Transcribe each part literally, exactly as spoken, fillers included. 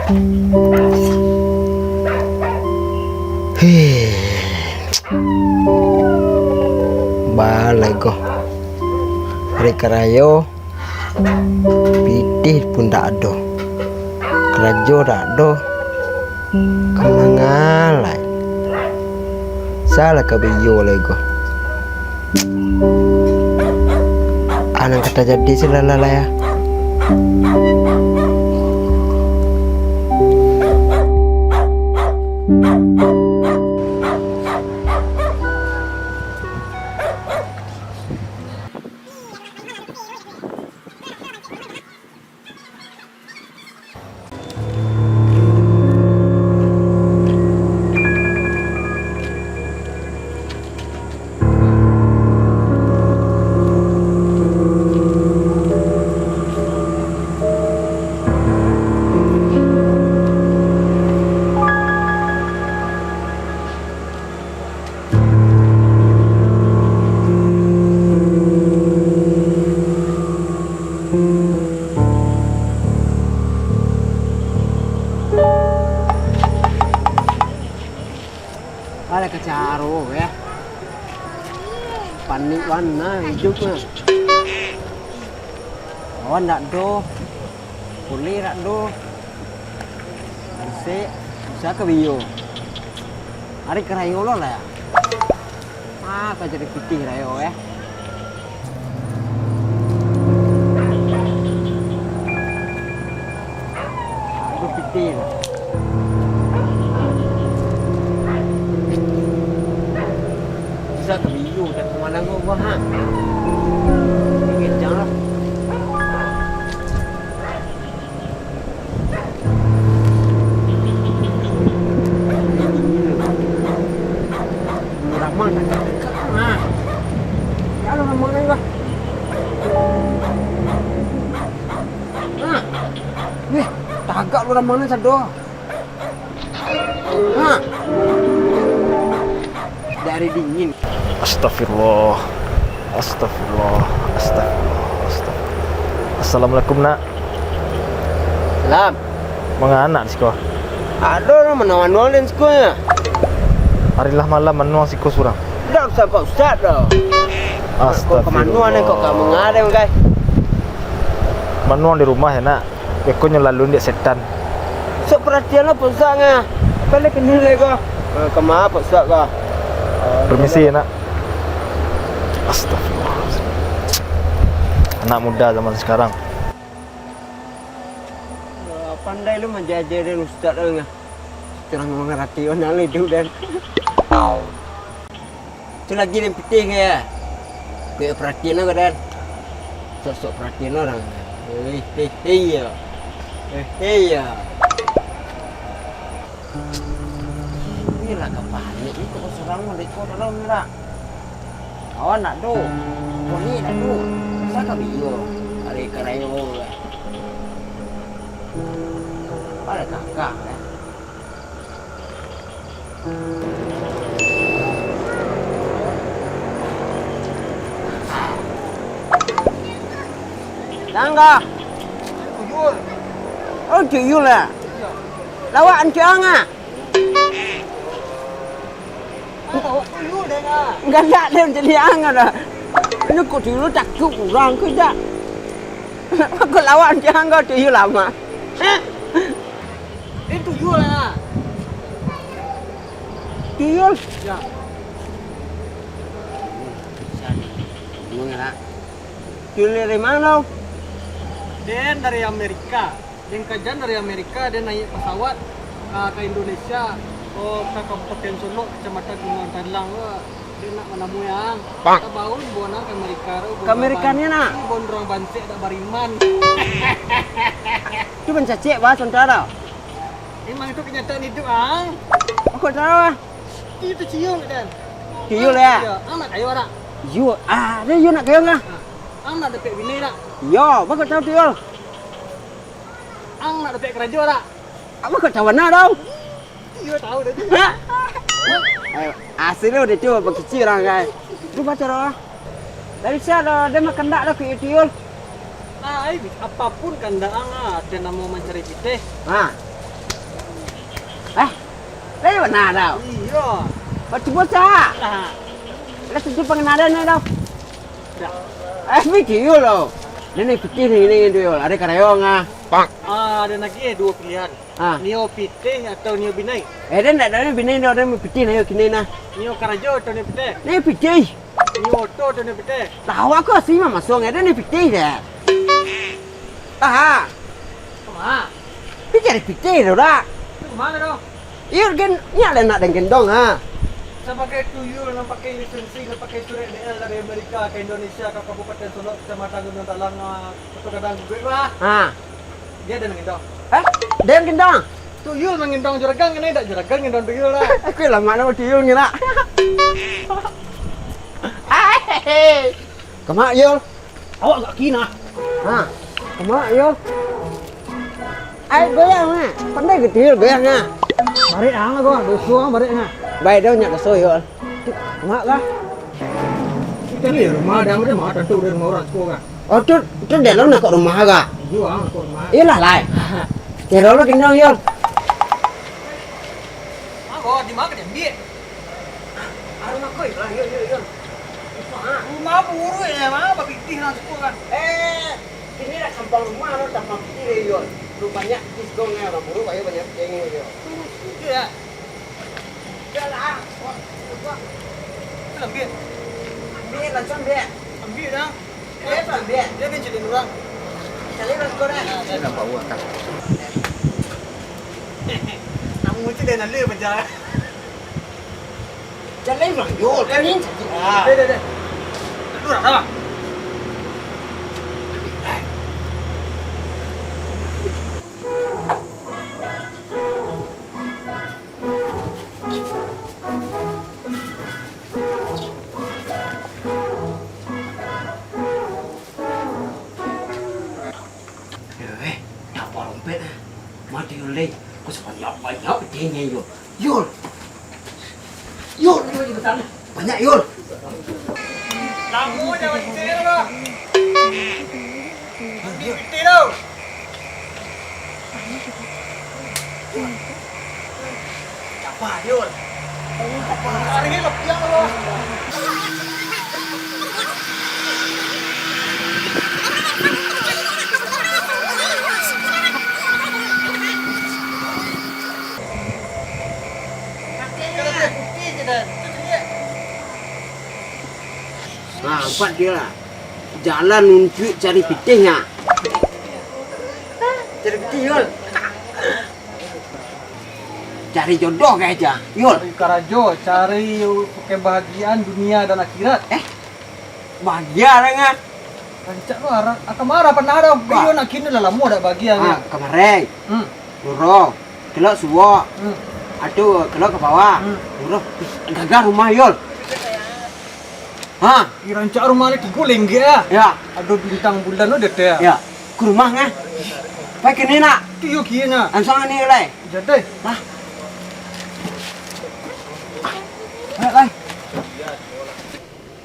Heh. Balai ko. Hari karayo, pitih pun dak ado. Karajo dak ado. Ka mangalai. Salah ka biyo lai ko. Anan ka tajadi silalah lai ah. Alah, kacaro, yo. Panik bana iduik mah. Kawan dak do, pulih dak do. Ansek, bisa ka biyo. Hari karayo lo lah, yo. Ah, ka jadi pitih rayo, eh. Aku pitih lah. Bisa ka biyo, dan kemana gua, gua, ha? Kencang lah. Ramang tak dekat, nah. Ya Allah, ramang ni lah. Nah. Weh, tagak lu ramang ni sado. Nah. Dari dingin. Astagfirullah. Astagfirullah. Astagfirullah. Astagfirullah. Assalamualaikum, Nak. Salam. Manga Anak di siko? Ado lah, manuang-manuang den siko ya. Hari lah malam manuang siko surang. Dak usah Pak Ustaz dah. Kok ka manuang ni, kok ka mangareng, kai? Manuang di rumah ya, Nak. Beko nyo lalu dek setan. Sok perhatian lah Pak Ustaz ngah. Balik kini lai ko. Eh, kama Pak Ustaz ko? Permisi ya, Nak. Astagfirullah. Anak muda zaman sekarang. Pandai lu manjajah den ustaz tu ngah. Curang mangarati bana lah iduik den. Tu lagi den pitih ka. Kau perhatian lah, Den. Sok-sok perhatian lah urang. Hei, hei, hei, ya. Hei, hei, ya. Inilah ka panik ni, kok surang mah deko dalam ni lah. Kawan nak tu. Kau ni nak tu. Sa ka biyo. Ari karayo lah. Pada kakak lah. Tangga. Tuyul. Oh, tuyul lah. Lawak ancang ah. Lawak tuyul deh, ah. Galak deh, jadi ang ada. Ini kok tuyul takut urang ke dak? Kok lawak ancang kau tuyul lama. Ini tuyul lah. Tuyul? Ya. Bisa nih. Ngomong ya, Nak. Tuyul dari mana, Dong? Den dari Amerika. Den kajan dari Amerika, den naiak pasawat, ah, ka Indonesia, oh, ka Kabupaten Solok, Kecamatan Gunung Talang, wah. Den nak manamui ang. Pak. Tabaun buah nan ka Amerika tu, Ka Amerika ni, Nak? Buah urang bansek dak bariman. Tu bancacek, bah, contoh dah. Emang itu kenyataan hidup, ang. Aku tahu, ah. Itu cium, Dan. Tuyul, ya? Iya, ang nak kayo dak? Yo, ah, dia yo nak kayo lah. Nah, ang nak dapek bini dak? Yo, bagus tahu tuyul. Ang nak dapek karajo dak? Apa kau tahu nak tahu? Iyo, tahu dah tu. Hah? Ayo, asli udah tu, apa kecil orang, kai. Tu baca doa. Dari siapa dah, dia makan dak dah ke tuyul? Nah, ai, apapun kandak ang, ah, ada namo mancari pitih. Ha. Eh, lai bana tau? Iyo. Bacubo sa. Lah. Lah, sudah pengenalan dah. Dah. Eh, video lo. Dah ni pitih ni, ni, ni, Yul. Ado karajo ngah. Ah, ado lagi duo pilihan. Ah. Nio pitih atau nio binai? Eh, dah ndak ado nio binai, dah ado nio pitih, nah, yo, kini nah. Nio karajo atau nio pitih? Nio pitih. Nio oto atau nio pitih? Tahu aku sih, mah masuk, ado nio pitih deh. Taha. Kama? Pitih, ado pitih tu dah. Tu kama tu? Iyo, gen, nyo lah nak den gendong, ha. Sabagai tuyul nan pakai lisensi, nan pakai surek D L dari Amerika ka Indonesia, ka Kabupaten Solok, Kecamatan Gunung Talang, ah, Kota Padang, Bukit Ruah. Ha. Dia ado nan gendong. Eh? Den gendong? Tuyul nan gendong juragan, kena dak juragan gendong tuyul lah. Aku lah mana tuyul ngira. Kama, Yul? Awak agak kina. Ha, kama, Yul? Ai, goyang, ha. Pandai ke tuyul goyang, ha? Barek ang lah, gua. Doso ang barek, ha. Baik dah, nyak doso, Yul. Kama kah? Kita ni rumah ada, ada mah, tentu dari rumah orang, sepuluh kan. Oh, tu, tu dalam nak kat rumah, kah? Iyo, ang, kat rumah. Iyolah, lai. Kira lo gendong, Yul. Ah, gua di mana dia ambil? Arun aku, lah, Yul, Yul, Yul. Rumah buruak ya, mah, babitih lah suku kan. Eh, kini lah kampung rumah lo, tampang pitih deh, Yul. Lu banyak pitih, kau ngai urang buruak, ayo banyak pitih ngai, Yul. Iya. Udah lah. Wah, wah. Ambil. Ambil lah, ambil. Ambil dah. Eh, ambil. Dia kan jadi orang. Cari lah, kau dah. Saya nampak uang kan. Namun tu dia nak leh macam. Jalan lah, Yul. Jalan. Ah. Dah, dah, dah. Duduk dah, dah. Eh, eh, napa rompet, eh? Mati Yul, deh. Kok sebanyak-banyak pitih nyo, Yul? Yul! Yul, Yul, cepetan. Banyak, Yul. Lamo jangan share, bah. Ambil pitih tu. Capa, Yul? Lari lah, piang lo. Nah, nampak dia lah. Jalan untuak cari pitih, nyo. Cari pitih, Yul. Cari jodoh ka aja, Yul. Cari karajo, cari kebahagiaan dunia dan akhirat. Eh, bahagia lah, nyo. Rancak lo, ara-, aka mara pernah ado. Bah. Iyo, nak kini lah lamo dak bahagia, ah, nyo. Kamarin. Hmm. Lurus. Kelok suok. Hmm. Ado kelok ka bawah. Hmm. Lurus. Ih, gagah rumah, Yul. Ha? Ih, rancak rumah ni tigo lenggek ah. Ya. Ado bintang bulan lo di ateh. Ya. Ka rumah ngah. Pai kini nak. Tu yo kini nak. Langsung ni lai. Jadi. Hah? Nak lai.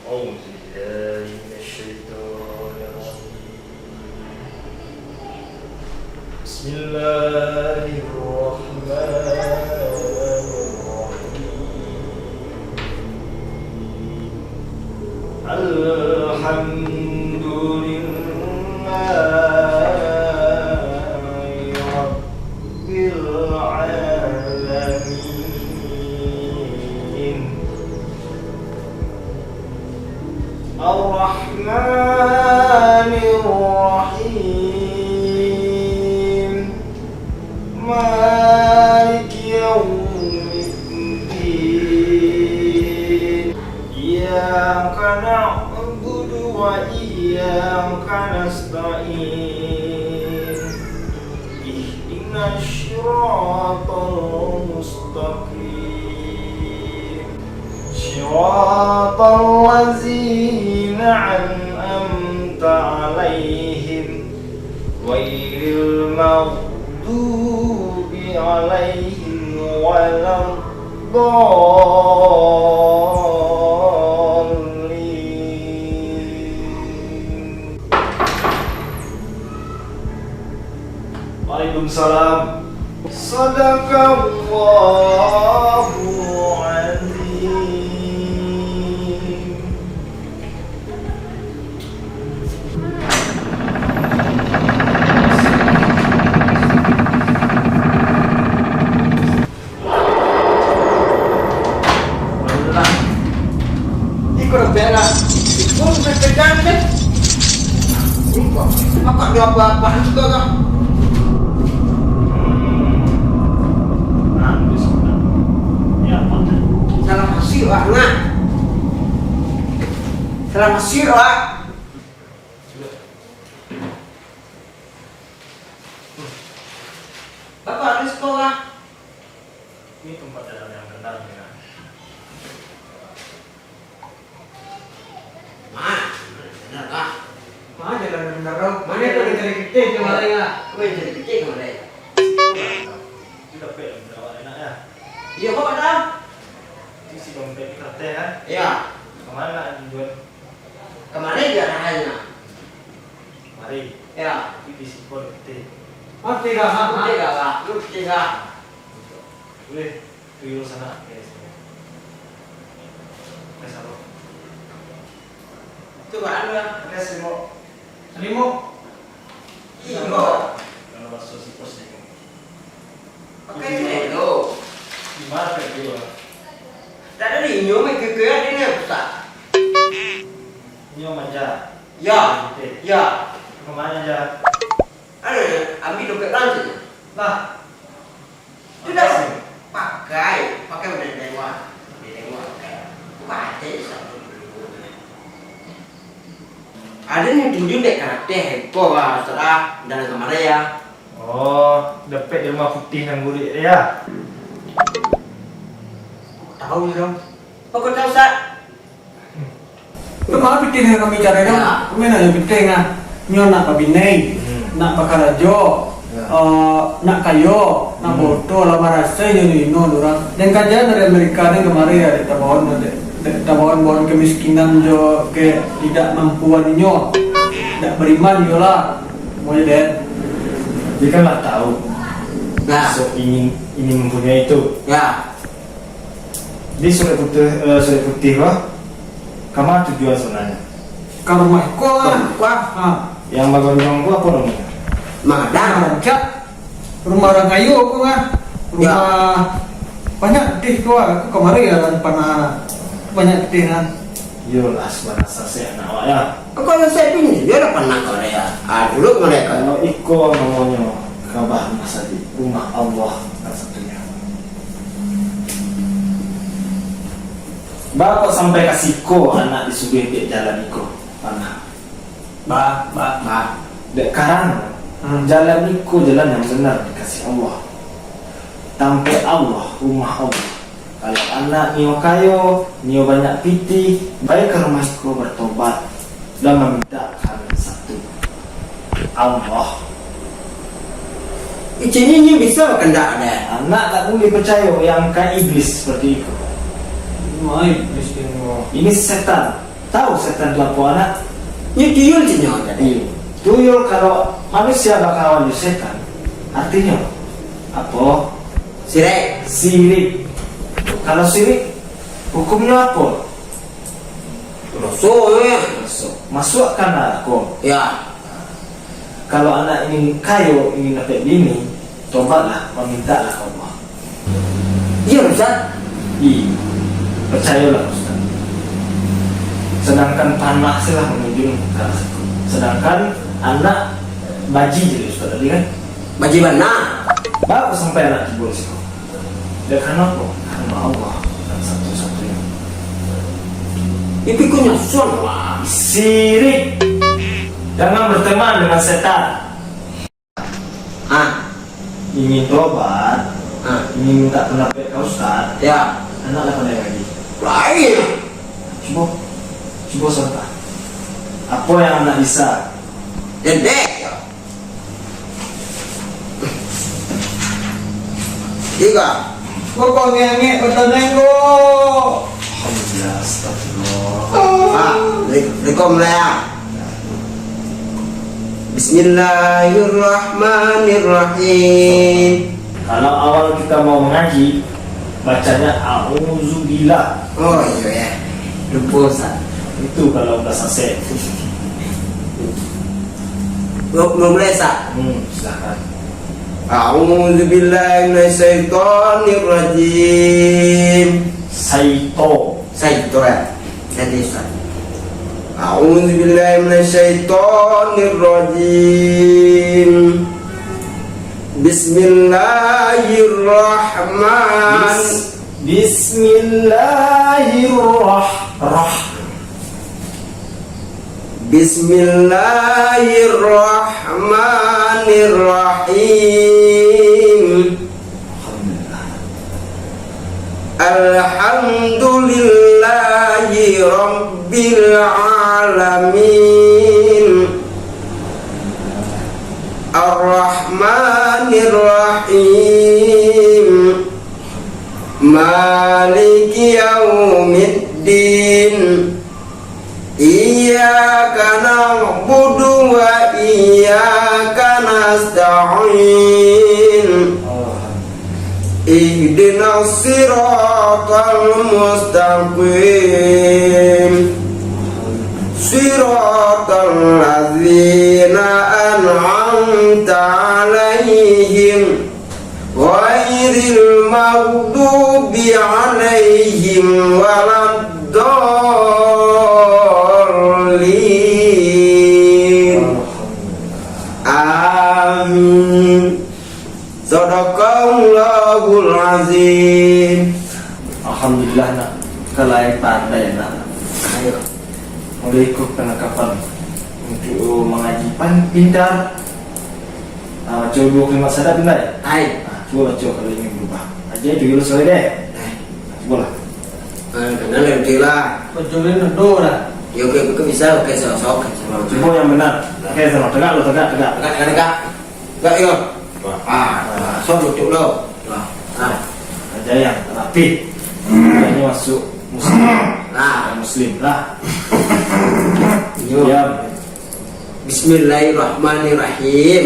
أعوذ بالله من الشيطان الرجيم. بسم الله الرحمن الرحيم. الحمد لله رب العالمين. الرحمن الرحيم. مالك يوم الدين. إياك نعبد وإياك نستعين. اهدنا الصراط المستقيم. صراط الذين أنعمت عليهم غير المغضوب عليهم ولا الضالين. Waalaikumsalam. Sadaqallahul Azim. Alah. Iko dah berak. Iko sampai pegang deh. Iko. Apa dia apa-apa juga kah? Salah masuk, Wak, nah. Salah masuk, Wak. Bapak, ada sekolah? Ini tempat jalan yang benar, ya. Ma, benar, Pak. Ma, jalan yang benar, dong. Mana tu ada cari pitih ke mana, ya? Kau yang cari pitih ke mana, ya? Itu dapat yang berawak enak, ya? Iya, kok ada? Itu si dompet kertas, kan? Iya. Kemana nak jual? Kemana dia arahnya? Mari. Ya. Tapi di siko pitih. Mati dah, ha, ha. Mati dah, ha. Lu pitih dah. Weh, tuyul sanak, guys. Guys, apa? Itu bahan lah. Guys, limo. Limo. Iyo. Kalau masuk si pos ni. Pakai tu dulu. Di mana pakai dulu? Tak ada di inyo, mai ke, ke ada ni, Ustaz. Inyo manja. Ya. Oke. Ya. Kemana aja? Ada ni, ambil dompet rantai. Lah. Sudah. Pakai, pakai udah dewa. Udah dewa, pakai. Buka hati satu dulu. Ada ni tunjuk dek karateh, ko, ah, Ustaz, ah, dalam kamar ya. Oh, dapek di rumah putih nan bulik tu, ya? Kok tahu, ya, dong? Kok tahu, Ustaz? Tu mah pitih nan kami cari, dong. Ya. Kami nak pitih, nah. Nyo nak babini, hmm, nak bakarajo, ya, eh, nak kayo, nak, hmm, boto, lah marasai nyo ino urang. Dan kaja dari Amerika ni kamari, ya, dek tabawan, dek, dek tabawan-bawan kemiskinan jo ketidakmampuan inyo. Dak beriman inyo lah. Semuanya, Den. Dia kan lah tahu. Nah. So, ingin, ingin mempunyai itu. Ya. Di surat putih, eh, surat putih, bah. Kama tujuan sebenarnya? Ka rumah iko, ah. Ka rumah iko, ah. Ha. Yang bagondong tu apa namanya? Magadang. Magadang. Rumah urang kayo ko, ah. Ya. Rumah banyak pitih ko, ah. Aku kamari lah panah. Banyak pitih, ah. Iyolah, sabananyo sasek anak awak, ya. Kok sasek pini? Iyo lah panah kau, ya. Ah, dulu mereka. Kalau iko namonyo kabah rumah sadik, rumah Allah satu-satunya. Baa kok sampai ka siko anak disuruah ambiak jalan iko, panah? Ba, ba, ba. Dek karano, hmm, jalan iko jalan yang benar dikasiah Allah. Tampek Allah, rumah Allah. Kalau anak nio kayo, nio banyak pitih, bai ka rumah iko bertobat dan mamintak ka satu, Allah. Icinyo nyo bisa bakandak deh. Anak tak boleh percayo yang ka iblis seperti iko. Wah, iblis yang wah. Ini setan. Tahu setan tu apo, anak? Nyo tuyul cinyo tadi. Tuyul kalau manusia bakawan jo setan, artinyo apo? Sirik. Sirik. Kalau sirik, hukumnyo apo? Doso, ya. Doso. Masuak ka narako. Ya. Kalau anak ingin kayo, ingin dapek bini, tobatlah, mamintaklah ka Allah. Iyo, Ustaz. Iyo. Percayolah, Ustaz. Sedangkan panah se lah manunjuang ka arah situ. Sedangkan anak baji je, Ustaz, tadi kan? Baji bana. Baa sampai anak tibo di situ? Dek karano apo? Karano Allah nan satu-satunya. Itu kunyo suan, wah. Sirik. Jangan berteman dengan setan. Ah. Ingin tobat, ah, ingin minta pendapat ka ustaz. Ya. Anak lah pandai ngaji. Lain. Cubo, cubo sabanta. Apo yang anak bisa? Dedek. Tiga. Kok angek-angek batanai ko? Alhamdulillah, astagfirullah. Ah, re-, rekom lah ya. Bismillahirrahmanirrahim. Kalau awal kita mau mengaji, bacanya a'udzubillah. Oh, iyo, ya. Lupo, Ustaz. Itu kalau udah selesai. Mau, mau mulai, Ustaz? Hmm, silakan. A'udzubillahi minasyaitonirrajim. Saito. Saito, ya. Jadi, Ustaz. A'udzubillahi minasyaitonirrajim. Bismillahirrahman- Bis-, Bismillahirrah-, rah-, Bismillahirrahmanirrahim. Alhamdulillahi Rabbil Alamin. Ar-Rahmanir-Rahim. Maliki Yaumiddin. Iyyaka na'budu wa iyyaka nasta'in. Ihdinas siratal mustaqim. Siratal ladzina an'amta 'alaihim. Ghairil maghdubi 'alaihim waladdallin. Amin. Sadaqallahul azim. Alhamdulillah, nak. Kalau lain pandai, nak. Ayo. Mulai ikut penangkapan untuk mengaji pan-, pintar. Ah, baco duo kalimat syahadat, Bunda? Hai. Ah, cubo baco kalau ingin berubah. Aja itu dulu sore deh. Hai. Cubolah. Ah, kenal yang betul lah. Baco dulu dulu lah. Ya, oke, oke, bisa, oke, sok, sok, sok. Cubo yang benar. Oke, sama. Tegak lo, tegak, tegak. Tegak, tegak, tegak. Tegak, yo. Ah, ah, sok, duduk lo. Ah, ah. Aja yang rapi. Ini masuk muslim. Nah. Muslim lah. Yo. Diam. Bismillahirrahmanirrahim.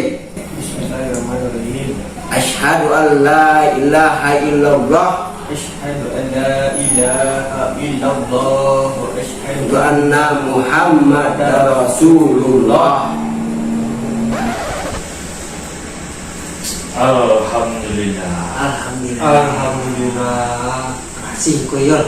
Bismillahirrahmanirrahim. Asyhadu an la ilaha illallah. Asyhadu an la ilaha illallah. Wa asyhadu anna Muhammadar Rasulullah. Alhamdulillah. Alhamdulillah. Alhamdulillah. Makasih, Koyol.